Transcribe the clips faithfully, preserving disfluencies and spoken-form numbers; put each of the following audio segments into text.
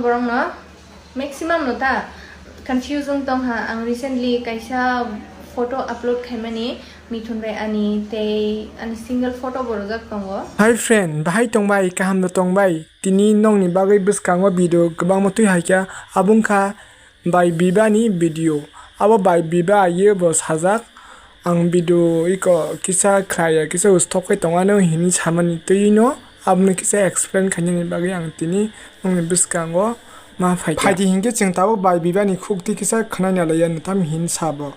Borokno maximum no ta confuse wng tong ha. Ang recently kaisa photo upload khaimani Mithun bai ani tei ani single photo bo rwjak tongo. Hi friend, bahai tongbai, kaham no tongbai? Tini nongni bagwi bwskango video kwbangma twi haikha, abo wngkha Bai Bibani video. Abo Bai Biba ye bo sajak. Ang video iko kisa khlaiya, kisa usthok khe tongano hini samani twi no. Aboni kisa explain khainani bagwi ang tini nongni bwskango ma phaikha. Phaidi hinkhe chwng tabuk Bai Bibani khukti kisa khwnai nalaiya, nwtam hin sabo.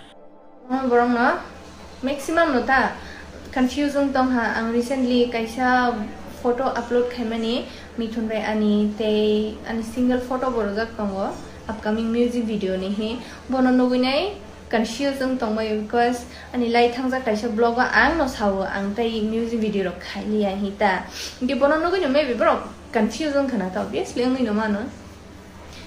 Borokno maximum no ta confuse wng tong ha. Ang recently kaisa photo upload khaimani Mithun bai ani tei ani single photo bo rwjak tongo upcoming music video ni hi. Bono nugwi nai confuse wng tongbai, because ani lai thangjak kaisa vlog o ang no sao ang tei music video rok khailiya hi ta. Hinkhe bono nugwi no maybe borok confuse wng khna ta, obviously wngwi no mano.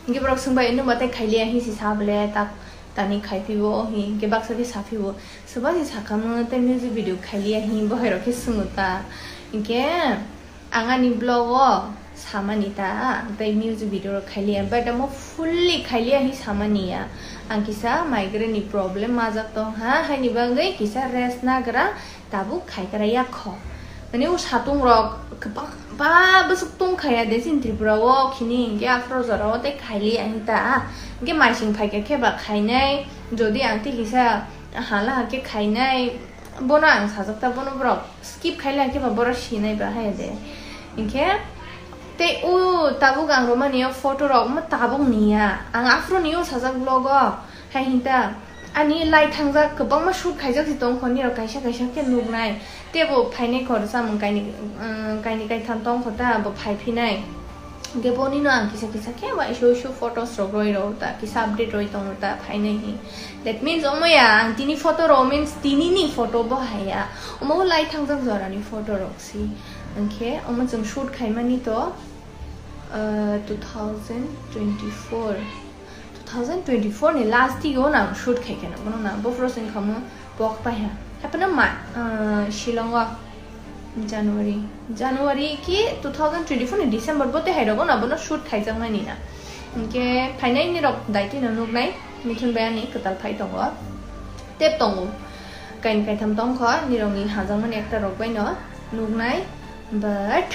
Hinkhe borok swngbai, "Nwng ba tei khailiya hi si sa bole tak tani khai phibo o hi?" Hinkhe baksa khe sa phibo, "Soba si sakha mo tei music video khailiya hi?" Bo hai rok khe swngo ta. Hinkhe ang ani vlog o samani ta, ang tei music video rok khailiya, but amo fully khailiya hi samani ya. Ang kisa migraine ni problem majak tong ha, haini bagwi kisa rest nagra tabuk khaikara yakho. Mane o satung rok kwbangma bwswk tong khaya de chini Tripura o khini, hinkhe aphuru jora o tei khailiya hi ta. Hinkhe maising phaikha khe ba khainai, jodi ang tei kisa hala khe khainai, bono ang sajak ta, bono borok skip khaila khe ba borok sinai ba hai de. Hinkhe tei o tabuk ang romani o photo rok mo tabuk niya. Ang aphuru ni o sajak vlog o hai hinta ani lai thangjak kwbangma shoot khaijak si tong kho, nirok kaisa kaisa khe nuknai. Tei bo phainai kho, samung kaini, um, kaini kaitham tong kho ta, bo phai phinai. Hinkhe boni no ang kisa kisa khe uaisu uaisu photos rok roi rw ta, kisa update roi tongo ta, phainai hi. That means omo ya, ang tini photo rw means tini ni photo bo hai ya. Omo lai thangjak jora ni photo rok si. Hinkhe omo chwng shoot khaimani to, uh, two thousand twenty-four. Two thousand twenty-four ni last year o nang shoot khai kheno, bono na, bo processing khamu pok pai ha. Haphano ma, uh, Shillong o January, January ki two thousand twenty-four ni December bo tei hai rogo na bono shoot khaijak nani na. Hinkhe phainai ni rok daiti no nuknai, Mithun bai ani kwtal phai tongo. Tep tongo. Kain kaitham tong kho, nirok ni hajakmani ekta rok bai no nuknai, but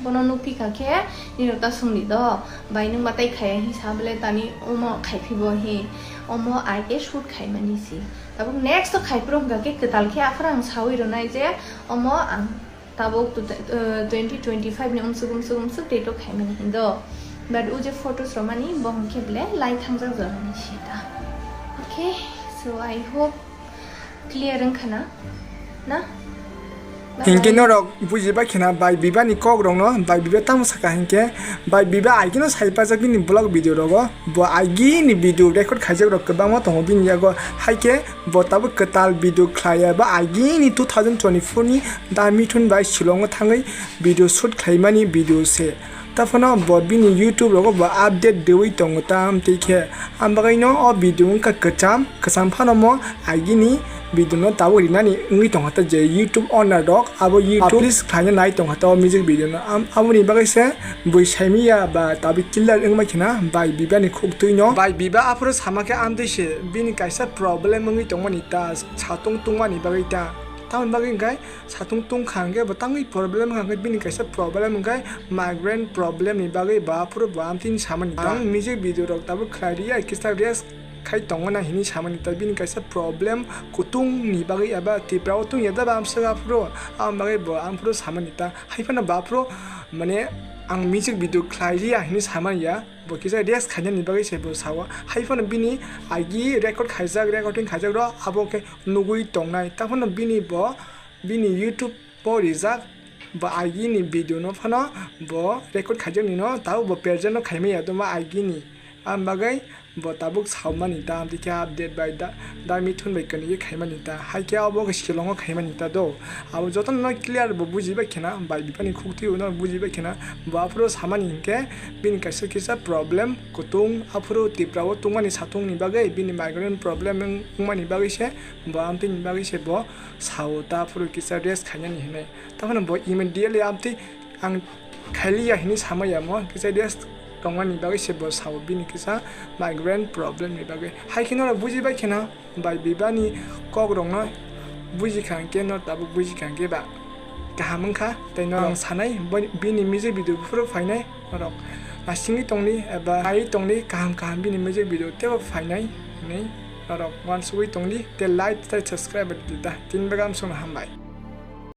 bono nukphi kha khe nirok ta songdi do, bai nwng ma tai khaya hi sa bole tani omo khai phi bo hi, omo ai khe shoot khai mani si. Tabuk next o khai phuru hwnkha khe kwtal khe aphuru ang saui rwnai je omo ang tabuk tu-, eh, twenty twenty-five ni umsuk umsuk umsuk date o khaimani hindo. But o je photos romani bo hwnkhe ble lai thangjak jorani sita. Okay, so I hope clear wngkha na? Na? Bye bye. Hinkhe norok bujibai khena bai bibani kok rokno, bai biba tamo saka hinkhe, bai biba aigino sai pajak bini vlog video rogo. Bo aigini video record khaijak rok kwbangma tongo bini yago, haikhe bo tabuk kwtal video khlaiya ba aigini two thousand twenty-four ni da Mithun bai Shillong o thangwi video shoot khlaimani video se. Taphano bo bini YouTube rogo bo update deui tongo tam tei khe. Am bagwi no o video wngkha kwcham, kwcham phano mo aigini video no tabuk rinani wngwi tongkha ta je YouTube owner rok abo YouTube publish khlaina nai tongkha ta o music video no. Am-, aboni bagwi se bui saimiya ba tabuk killer wngma khena bai biba ni khuk twi no. Bai biba aphuru sama khe amtwi se bini kaisa problem wngwi tongmani ta satung tungmani bagwi ta. Tamoni bagwi hwnkhe satung tungkha hwnkhe bo tangwi problem wngkha hwnkhe bini kaisa problem hwnkhe migraine problem ni bagwi bo aphuru bo amtwini samani ta. Ang music video rok tabuk khlai rwya kisa rest khai tongo na hinwi samani ta bini kaisa problem kutung ni bagwi eba Tripura o tungya da ba amswk aphuru aboni bagwi bo aphuru samani ta. Haiphano bo aphuru mane ang music video khlai rwya hinwi samani ya, bo kisa rest khainani bagwi se bo sao. Haiphano bini agi record khaijak, recording khaijak rok abo khe nugwi tongnai. Taphano bini bo bini YouTube bo rijak, bo agini video no phano bo record khaijak nino, tabo bo present no khaimaya tongma agini. Am bagwi bo tabuk saumani ta, amtwi khe update bai da, da Mithun bai kwnwi khaimani ta, hai khe abo khe Shillong o khaimani ta do. Abo jotono no clear bo bujibai khena, bai bipani khuk twi no bujibai khena, bo aphuru samani hinkhe bini kaisa kisa problem kutung aphuru Tripura o tungmani satung ni bagwi, bini migraine problem wng-, wngmani bagwi se, bo amtwi ni bagwi se bo sao ta phuru kisa rest khainani hinwi. Taphano bo immediately amtwi ang khailiya hinwi samaya mo, kisa rest tongmani bagwi se bo sao bini kisa migraine problem ni bagwi. Hai khe norok buji bai kheno bai bibani kok rokno buji kha hwnkhe no tabuk buji kha hwnkhe ba kaham wngkha. Tei norok sanai bai bini music video buphuru phainai norok asingwi tongdi eba ai tongdi kaham kaham bini music video tebo phainai hinwi norok uansugwi tongdi tei like tei subscribe di ta tin bagam song hambai.